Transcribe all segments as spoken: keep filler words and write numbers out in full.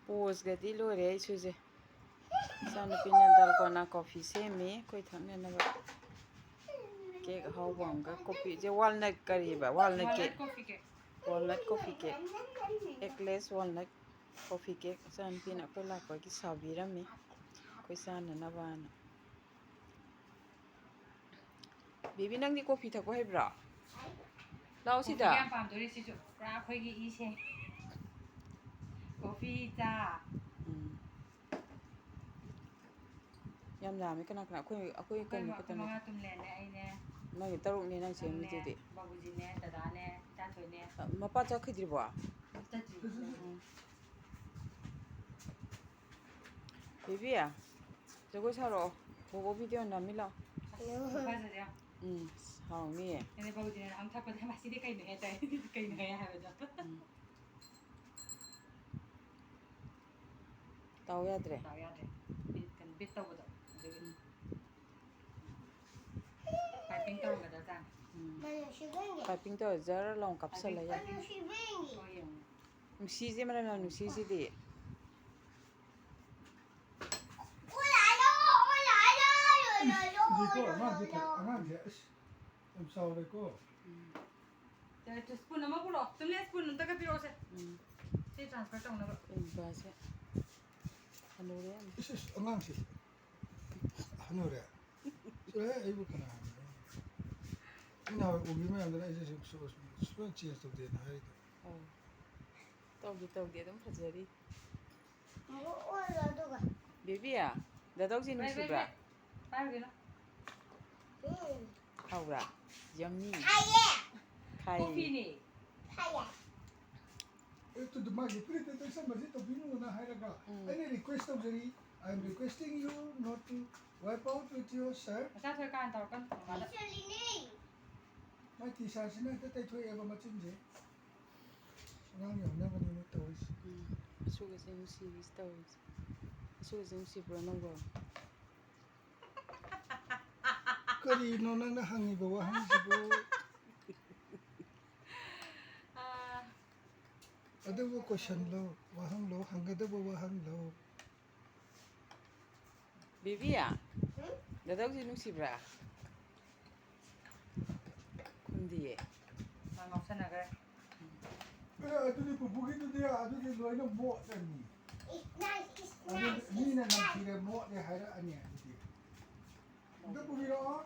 ꯄꯣꯁꯒꯗꯤ ꯂꯣꯏꯔꯦ ꯑꯩꯁꯨꯁꯦ꯫ ꯏꯆꯥꯅꯨꯄꯤꯅ ꯗꯥꯜꯒꯣꯅꯥ ꯀꯣꯐꯤ ꯁꯦꯝꯃꯤ ꯑꯩꯈꯣꯏ ꯊꯛꯅꯅꯕ꯫ ꯀꯦꯛ ꯑꯍꯥꯎꯕ ꯑꯃꯒ ꯀꯣꯐꯤꯁꯦ꯫ ꯋꯥꯜꯅꯠ ꯀꯔꯤꯕ? Walnut cake. Coffee cake. Walnut coffee cake. Eggless walnut coffee cake ꯏꯆꯥꯅꯨꯄꯤꯅ ꯑꯩꯈꯣꯏ ꯂꯥꯛꯄꯒꯤ ꯁꯥꯕꯤꯔꯝꯃꯤ, ꯑꯩꯈꯣꯏ ꯆꯥꯅꯅꯕꯅ꯫ ꯕꯦꯕꯤ, ꯅꯪꯗꯤ ꯀꯣꯐꯤ ꯊꯛꯄ ꯍꯩꯕ꯭ꯔꯣ? ꯂꯥꯛꯑꯣ ꯁꯤꯗ꯫ ꯀꯣꯐꯤ ꯌꯥꯝ ꯄꯥꯝꯗꯣꯔꯦ ꯁꯤꯁꯨ꯫ ꯄꯨꯔꯥ ꯑꯩꯈꯣꯏꯒꯤ ꯏꯁꯦ꯫ ꯀꯣꯐꯤ ꯆꯥ꯫ ꯎꯝ꯫ ꯌꯥꯝ ꯌꯥꯝꯃꯦ꯫ ꯀꯅꯥ ꯀꯅꯥ? ꯑꯩꯈꯣꯏ, ꯑꯩꯈꯣꯏ ꯑꯩꯈꯣꯏ ꯀꯩꯅꯣ ꯃ-, ꯑꯩꯈꯣꯏ ꯈꯛꯇꯅꯦ꯫ ꯃꯉꯥ꯫ ꯇꯨꯝꯂꯦꯟꯅꯦ, ꯑꯩꯅꯦ꯫ ꯅꯪꯒꯤ ꯇꯔꯨꯛꯅꯦ ꯅꯪ ꯅꯪꯅꯦ, ꯁꯦꯝꯃꯤꯗꯨꯗꯤ꯫ ꯕꯥꯕꯨꯖꯤꯅꯦ, ꯗꯗꯥꯅꯦ, ꯏꯆꯥꯊꯣꯏꯅꯦ꯫ ꯑ, ꯃꯄꯥ ꯆꯠꯈꯤꯗ꯭ꯔꯤꯕꯣ? ꯆꯠꯇ꯭ꯔꯤ꯫ ꯎꯝ꯫ ꯕꯦꯕꯤ, ꯖꯒꯣꯏ ꯁꯥꯔꯛꯑꯣ꯫ ꯕꯣꯕꯣ ꯚꯤꯗꯤꯑꯣ ꯅꯝꯃꯤ ꯂꯥꯎ꯫ ꯑꯁ, ꯐꯖꯗꯦ ꯌꯥꯝ꯫ ꯎꯝ, ꯍꯥꯎꯅꯤꯌꯦ꯫ ꯑꯩꯅ ꯕꯥꯕꯨꯖꯤꯅ ꯑꯃ ꯊꯛꯄꯗ, "ꯃꯁꯤꯗꯤ ꯀꯩꯅꯣꯍꯦ?" ꯇꯧꯔꯦ꯫ "ꯀꯩꯅꯣꯍꯦ?" ꯍꯥꯏꯕꯗꯣ꯫ ꯎꯝ꯫ ꯇꯥꯎ ꯌꯥꯗ꯭ꯔꯦ꯫ ꯇꯥꯎ ꯌꯥꯗ꯭ꯔꯦ꯫ ꯕꯤꯠ, ꯀꯩꯅꯣ, ꯕꯤꯠ ꯇꯧꯕꯗꯣ꯫ ꯑꯗꯨꯒꯤ꯫ ꯎꯝ꯫ ꯄꯥꯏꯄꯤꯡ ꯇꯧꯔꯝꯒꯗ꯭ꯔꯥ ꯖꯥꯠꯅꯤ꯫ ꯎꯝ꯫ ꯃꯥ ꯅꯨꯡꯁꯤꯕꯩꯅꯦ꯫ ꯄꯥꯏꯄꯤꯡ ꯇꯧꯔ ꯖꯔ ꯂꯥꯎ ꯀꯥꯞꯁꯜꯂ ꯄꯥꯏꯄꯤꯡ꯫ ꯌꯥꯗ꯭ꯔꯦ꯫ ꯃꯥ ꯅꯨꯡꯁꯤꯕꯩꯅꯦ꯫ ꯍꯣꯏ, ꯌꯦꯡꯉꯣ꯫ ꯅꯨꯡꯁꯤꯁꯦ, ꯃꯅꯝ ꯌꯥꯝ ꯅꯨꯡꯁꯤꯁꯤꯗꯤ꯫ ꯍꯧꯖꯤꯛꯀꯣ ꯑꯉꯥꯡꯁꯦ ꯐ-, ꯑꯉꯥꯡꯁꯦ ꯑꯁ ꯌꯥꯝ ꯆꯥꯎꯔꯦꯀꯣ꯫ ꯎꯝ꯫ ꯁꯦ, ꯁ꯭ꯄꯨꯟ ꯑꯃ ꯄꯨꯔꯛꯑꯣ꯫ ꯇꯨꯝꯂꯦ, ꯁ꯭ꯄꯨꯟ ꯑꯝꯇꯒ ꯄꯤꯔꯛꯑꯣꯁꯦ꯫ ꯎꯝ꯫ ꯁꯤ ꯇ꯭ꯔꯥꯟꯁꯐꯔ ꯇꯧꯅꯕ꯫ ꯑꯩ ꯅꯨꯄꯥꯁꯦ ꯍꯅꯨꯔꯦ ꯌꯥꯝ꯫ ꯏꯁ, ꯏꯁ, ꯑꯉꯥꯡꯁꯦ ꯍꯅꯨꯔꯦ꯫ ꯆꯠꯂꯣꯍꯦ, ꯑꯩꯕꯨ ꯀꯅꯥ ꯍꯅꯨꯔꯦ? ꯑꯩ ꯅꯍꯥꯟꯋꯥꯏ ꯎꯈꯤꯕ ꯃꯌꯥꯝꯗꯨꯅ ꯑꯩꯁꯦ ꯁꯨꯝ, ꯁꯨꯝ, ꯁꯨꯝ, ꯁꯨꯡꯆꯦꯟꯖ ꯇꯧꯗꯦꯅ ꯍꯥꯏꯔꯤꯗꯣ꯫ ꯑꯧ꯫ ꯇꯧꯗꯦ, ꯇꯧꯗꯦ, ꯑꯗꯨꯝ ꯐꯖꯔꯤ꯫ ꯑꯃꯨꯛ ꯑꯣꯜꯂꯣ ꯑꯗꯨꯒ꯫ ꯕꯦꯕꯤ, ꯗꯥꯗꯥꯎꯁꯤ ꯅꯨꯡꯁꯤꯕ꯭ꯔꯥ? ꯕꯦꯕꯤ, ꯄꯥꯏꯔꯨꯒꯤꯅꯣ꯫ ꯎꯝ꯫ ꯍꯥꯎꯕ꯭ꯔꯥ? Yummy꯫ ꯈꯥꯏꯌꯦ꯫ ꯈꯥꯏꯌꯦ꯫ ꯀꯣꯐꯤꯅꯦ꯫ ꯈꯥꯏꯌꯦ꯫ ꯑꯦ, ꯇꯨ, ꯃꯥꯒꯤ ꯐꯨꯔꯤꯠꯇ ꯇꯩꯁꯟꯕꯁꯤ ꯇꯧꯕꯤꯅꯨꯅ ꯍꯥꯏꯔꯒ ꯎꯝ꯫ ꯑꯩꯅ ꯔꯤꯀ꯭ꯋꯦꯁ ꯇꯧꯖꯔꯤ, I am requesting you not to wipe out with your shirt꯫ ꯃꯆꯥ ꯊꯣꯏ ꯀꯥꯟ ꯇꯧꯔꯛꯀꯅꯨ ꯃꯃꯥꯗ꯫ ꯇꯩꯁꯜꯂꯤꯅꯦ꯫ ꯃꯥꯏ ꯇꯤ ꯁꯥꯔꯠꯁꯤꯅ ꯍꯦꯛꯇ ꯇꯩꯊꯣꯛꯑꯦꯕ ꯃꯆꯤꯟꯁꯦ꯫ ꯑꯉꯥꯡ ꯌꯥꯎꯅꯕꯅꯤꯅ ꯇꯧꯔꯤꯁꯦ꯫ ꯎꯝ, ꯑꯁꯨꯛ ꯑꯁꯦ ꯅꯨꯡꯁꯤꯔꯤꯁꯤ ꯇꯧꯔꯤꯁꯦ꯫ ꯑꯁꯨꯛ ꯑꯁꯦ ꯅꯨꯡꯁꯤꯕ꯭ꯔꯣ ꯅꯪꯕꯣ? ꯀꯔꯤꯅꯣ ꯅꯪꯅ ꯍꯪꯉꯤꯕ ꯋꯥꯍꯪꯁꯤꯕꯨ? ꯑꯥ, ꯑꯗꯨꯕꯨ ꯀꯣꯏꯁꯟꯂꯣ, ꯋꯥꯍꯪꯂꯣ, ꯍꯪꯒꯗꯕ ꯋꯥꯍꯪꯂꯣ? ꯕꯤꯕꯤ, ꯗꯥꯗꯥꯎꯁꯦ ꯅꯨꯡꯁꯤꯕ꯭ꯔꯥ? ꯈꯨꯝꯗꯤꯌꯦ꯫ ꯃꯥ ꯉꯥꯎꯁꯟꯅꯈ꯭ꯔꯦ꯫ ꯑꯦ, ꯑꯗꯨꯗꯤ ꯄꯨꯄꯨꯒꯤꯗꯨꯗꯤ ꯑꯗꯨꯗꯤ ꯂꯣꯏꯅ ꯃꯣꯠꯂꯅꯤ꯫ It's nice, it's ꯑꯗꯨ nice, ꯃꯤꯅ it's nice. ꯅꯝꯊꯤꯔꯦ ꯃꯣꯠꯂꯦ ꯍꯥꯏꯔꯛꯑꯅꯤ ꯑꯗꯨꯗꯤ꯫ ꯑꯝꯇ ꯄꯨꯕꯤꯔꯛꯑꯣ꯫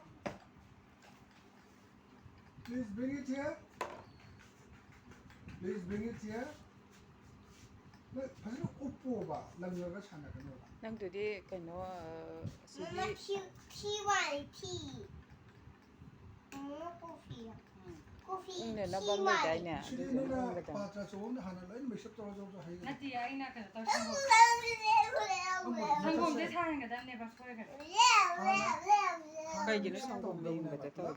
Please bring it here. Please bring it here. ꯅꯣꯏ ꯐꯖꯅ ꯎꯞꯄꯣꯕ, ꯂꯪꯉꯒ ꯁꯥꯟꯅꯒꯅꯣꯕ꯫ ꯅꯪꯗꯨꯗꯤ ꯀꯩꯅꯣ, ꯑ, ꯑꯁꯤꯗꯤ Mama, pee, pee, want pee. Mama, coffee. Coffee, ꯎꯪꯅꯅꯕ pee, ꯑꯃ want. ꯂꯩꯗꯥꯏꯅꯦ? ꯁꯤꯗꯤ ꯑꯗꯨꯗꯨꯅ ꯅꯪꯅ ꯎꯪꯒꯗꯕꯅꯤ꯫ ꯄꯥꯇ꯭ꯔ ꯑꯆꯧꯕ ꯑꯃꯗ ꯍꯥꯟꯅ ꯂꯣꯏꯅ ꯃꯤꯛꯁ ꯑꯞ ꯇꯧꯔ ꯇꯧꯔ ꯍꯩꯒꯗꯕꯅꯤ꯫ ꯅꯠꯇꯦ, ꯑꯩꯅ ꯀꯩꯅꯣ ꯇꯧꯔ ꯁꯪꯒꯣꯝ꯫ ꯁꯪꯒꯣꯝꯁꯦ ꯁꯥꯍꯟꯒꯗꯕꯅꯦꯕ ꯁꯣꯏꯈ꯭ꯔꯦ꯫ ꯀꯩꯒꯤꯅꯣ ꯁꯪꯒꯣꯝꯗ ꯏꯪꯕꯗ ꯇꯧꯔꯤ?